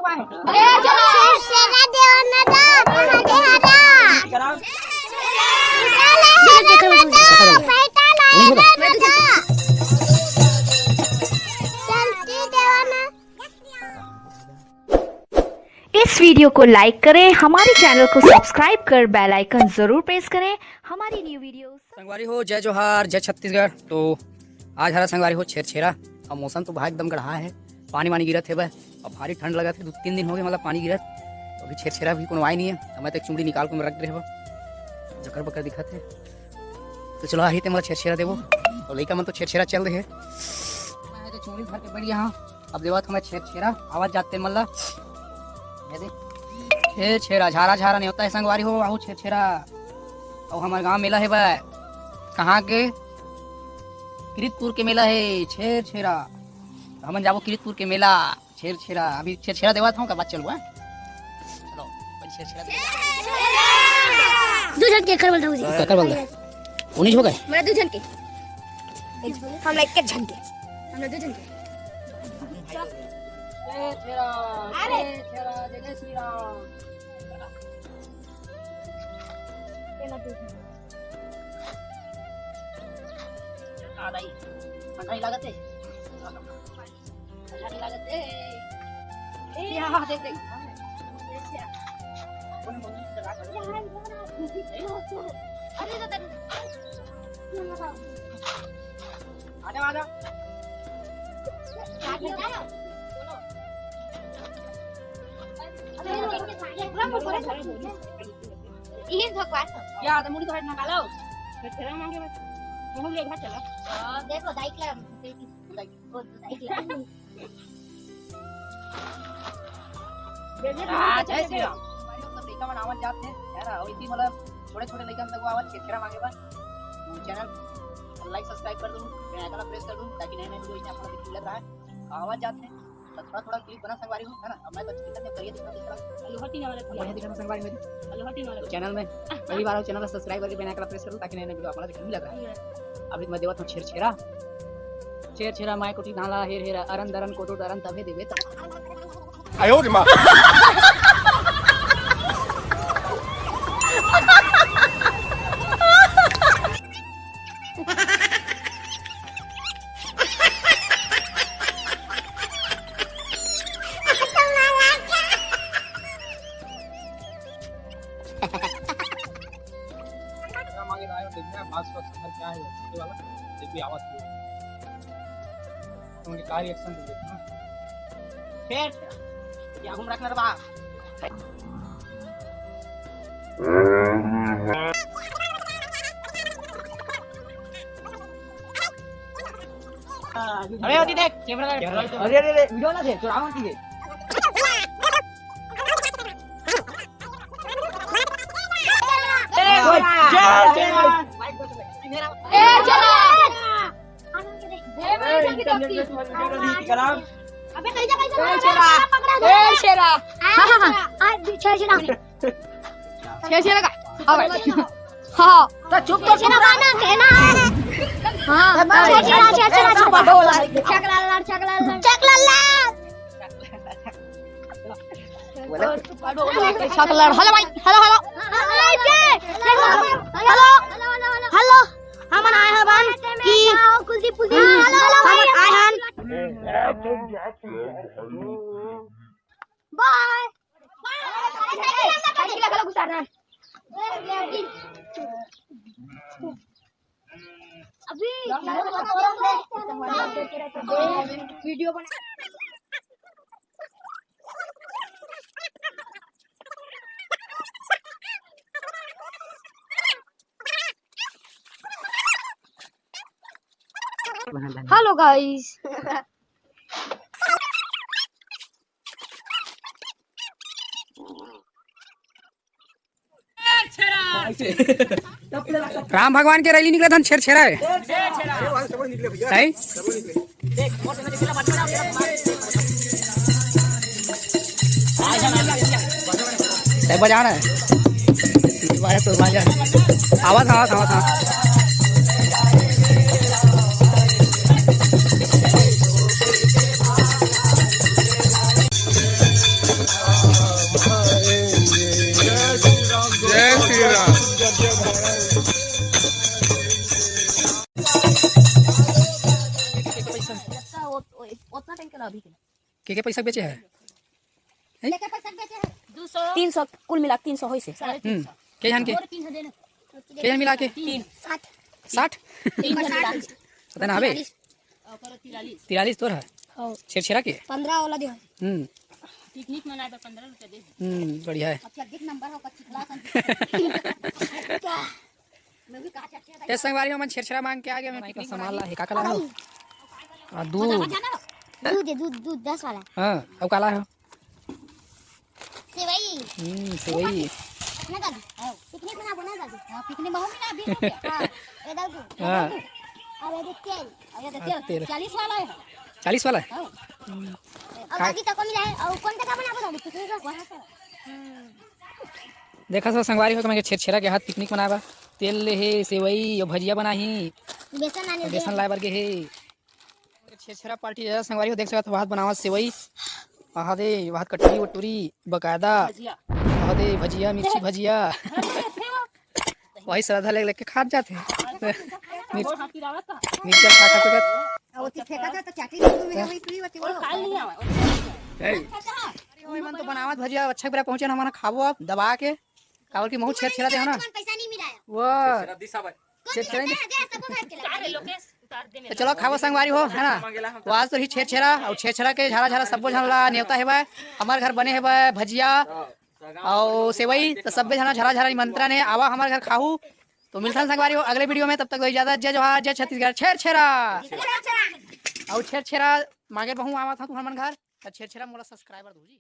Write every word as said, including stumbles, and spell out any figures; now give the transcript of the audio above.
छेरछेरा देवाना दा, कहाँ दे हरा? उठा ले हरा ना दा, बैठा ले हरा ना दा। चलती देवाना। इस वीडियो को लाइक करें, हमारे चैनल को सब्सक्राइब कर बेल आइकन जरूर प्रेस करें हमारी न्यू वीडियो। संगवारी हो, जय जोहार, जय छत्तीसगढ़। तो आज हरा संगवारी हो छेरछेरा, अउ मौसम तो भाई एकदम गढ़ा हे, पानी वानी गिरत हे बे, अउ भारी ठंड लगत हे, दू तीन दिन हो गे मतलब पानी गिरत, तो अभी छेरछेरा भी कोनो आय नहीं हे। तो मैं तो एक चुमड़ी निकाल के मैं रख दे हव, जकर बकर दिखत हे। तो चलो आही ते मोला छेरछेरा देबो, तो लइका मन तो छेरछेरा चल दे हे, मैं तो चुमड़ी भर के बैठ गया हूँ। अब देवत हमें छेरछेरा, आवाज जाते मन ला। ये देख, छेरछेरा, झारा झारा नेवता हे संगवारी हो, आहू छेरछेरा। अउ हमर गांव मेला हे बे, कहाँ के? किरीटपुर के मेला हे, छेरछेरा। हमन जाबो किरीटपुर के मेला, छेरछेरा। अभी छेरछेरा देवत हूँ, ओकर बाद चलबो, हैं? चलो, अपन छेरछेरा देवत हूँ। दू झन के कर बोल दो जी। ककर बोल दे। उन्नीस हो गए? मैं दू झन के। हम एक, एक झन के। हम दू झन के। जय श्री राम, अरे। जय श्री राम, जय जय श्री राम। आ भाई, ठंडा नहीं लागत है? अच्छा नहीं लागत है। ए, हाँ, देख, देख। अरे, तो तेरे आजा, आजा। ये भगवान। या, तो मुड़ी तो हट ना कालो। फिर तेरा मांगे बस। मुंह ले घर चला। हाँ, देखो, दाई के लगा, दाई के, वो दाई के लगा। आ, जय श्री राम। हमारे मतलब लइका मन आवत जात हे, है ना? अउ इसी मतलब छोटे-छोटे लइका मन तक आवत छेरछेरा मांगे बर। तो चैनल like subscribe कर दो, bell icon press कर दो, ताकि नए-नए वीडियो इसमें आप लोग को मिलत रहे। आवत जात हे, तो थोड़ा-थोड़ा clip बना संगवारी हो, है ना? अब मैं तो चिकन में करिए दिखा, दिखा। लोहा टीना वाला बढ़िया दिखा संगवारी हो। लोहा टीना वाला। तो चैनल में पहली बार हो, चैनल को subscribe करके bell icon press कर दो, ताकि नए-नए वीडियो आप लोग को मिलत रहे। अभी मैं देवत हूँ छेरछेरा। छेरछेरा माय कोटी धान ला हेर हेरा, अरन दरन कोदो दरन तभे देबे त। आयो रे माँ। मांगे लाए हो, देखना है, बास वास घर क्या है, छोटे वाला, देखिए आवाज की। तो उनके क्या reaction दे देखना। फिर क्या घूम रखना रे बा? अरे, अरे, देख, camera का अरे, अरे, अरे, video ना दे, चुरावन की दे। ए, जय, जय। ए, जय। अबे, कहीं जा, कहीं जा। ए, शेरा। पकड़ा दे, ए, शेरा। पकड़ा दे। ए, शेरा। हाँ, हाँ, हाँ। आ, छेरछेरा। छेरछेरा का? हाँ, भाई। हाँ। तो चुप तो छेरछेरा गाना है ना। हाँ, हाँ, छेरछेरा, छेरछेरा, चुप। छकलाल लाल, छकलाल लाल। छकलाल लाल। छकलाल। हेलो भाई, hello, hello. Hello, hello, hello. हमन आए हवन कि कुलदीप, कुलदीप। हेलो, हेलो, हमन आए हन। बाय। अभी वीडियो बना। Hello guys। राम भगवान के रैली निकला था, छेरछेरा है। है? तय बजाना है। बाजा तो बाजा। आवाज, आवाज, आवाज, आवाज। के पैसा बेचे है? हैं? तीन सौ, कुल मिला तीन सौ होइसे। हम्म। के झन के? के झन मिला के? साठ। पता ना हवे। तिरालीस तोर है। छेरछेरा के? पंद्रह वाला दे। हम्म। पिकनिक मनाए बर पंद्रह रुपया दे। हम्म, बढ़िया है। ए संगवारी हो, हमन छेरछेरा मांग के आ गे। मैं सामान ला हे, का का ला हो? आ, दूध। दूध हे, दूध, दूध दस वाला। हाँ, अउ का ला हो? सेवई। हम्म, सेवई। ना दादी, पिकनिक मनाबो ना दादी। हाँ, पिकनिक में हम ना बीस रुपया। हाँ, ये दादू। हाँ। अउ ये तेल। अउ ये तेल। चालीस वाला है। चालीस वाला है? हाँ। अउ दादी तो कौन मिला है? अउ कौन तक बनाबो दादी? पिकनिक का कौन है? देखा सो संगवारी हो, मैं छेरछेरा के हाथ पिकनिक मनाए बर तेल ले हे, सेवई अउ भजिया बनाही। बेसन लाने बेसन लाए बर गे हे। छेरछेरा पार्टी जरा संगवारी हो, देख सकत हो, हाथ बनावत सेवई। आहा दे, हाथ कटोरी वटोरी बकायदा। आहा दे, भजिया, मिर्ची भजिया। वही श्रद्धा ले लेके खात जात हे। मिर्च-, मिर्चा खा खा के। अरे, ओमन तो बनावत भजिया, अच्छा बेरा पहुंचे ना, हमन खाबो अब दबा के। काबर कि महू छेरछेरा दे हो ना। पैसा नहीं मिला है। वो छेरछेरा नहीं। तो चलो खाबो संगवारी हो, है ना? तो आज तो ही छेरछेरा अउ छेरछेरा के झारा झारा सब्बो झन ला नेवता हेवय। हमर घर बने हेवय भजिया अउ सेवई, तो सब्बे झन ला झरा झरा निमंत्रण हे, आवा हमर घर खाहू। तो मिलथन संगवारी हो अगले वीडियो में, तब तक दो इजाजत, जय जोहार, जय छत्तीसगढ़, छेरछेरा। अउ छेरछेरा मांगे महू आवत हूँ तुहर मन घर, तो छेरछेरा मोला सब्सक्राइबर दो जी।